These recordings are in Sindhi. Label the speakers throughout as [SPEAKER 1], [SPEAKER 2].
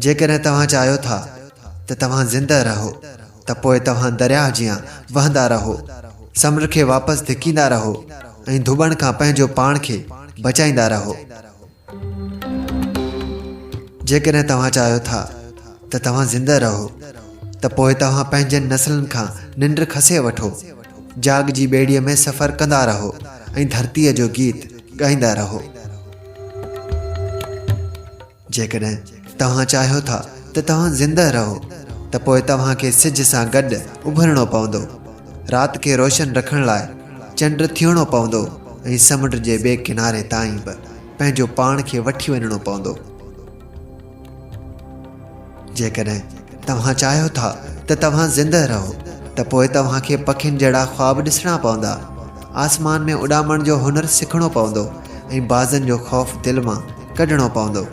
[SPEAKER 1] جيڪڏهن توهان چاهيو ٿا ته توهان زنده رهو ته پوء توهان درياهه جيان وهندا رهو، سمنڊ کي واپس ڌڪيندا رهو ۽ ڌوٻڻ کان پنهنجو پاڻ کي بچائيندا رهو. جيڪڏهن توهان چاهيو ٿا ته توهان زنده رهو ته پوء توهان پنهنجن نسلن کان ننڊ کسي وٺو، جاڳ جي ٻيڙيء ۾ سفر ڪندا رهو ۽ ڌرتيء جو گيت ڳائيندا رهو. جيڪڏهن توهان چاهيو ٿا ته توهان زنده رهو ته پوء توهان کي سج سان گڏ اڀرڻو پوندو، رات کي روشن رکڻ لاء چنڊ ٿيڻو پوندو ۽ سمنڊ جي ٻئي ڪناري تائين به پنهنجو پاڻ کي وٺي وڃڻو پوندو. جيڪڏهن توهان چاهيو ٿا ته توهان زنده رهو ته پوء توهان کي پکين جهڙا خواب ڏسڻا پوندا، آسمان ۾ اڏامڻ جو هنر سکڻو پوندو ۽ بازن جو خوف دل مان ڪڍڻو پوندو.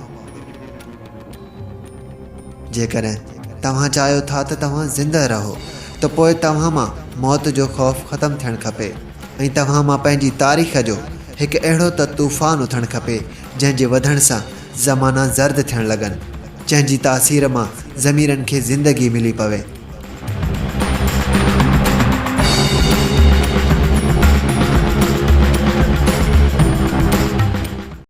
[SPEAKER 1] جيڪڏهن توهان چاهيو ٿا ته توهان زنده رهو ته پوء توهان مان موت جو خوف ختم ٿيڻ کپي ۽ توهان مان پنهنجي تاريخ جو هڪ اهڙو ته طوفان اٿڻ کپي جنهن جي وڌڻ سان زمانا زرد ٿيڻ لڳن، جنهن جي تاثير مان ضميرن کي زندگي ملي پوي.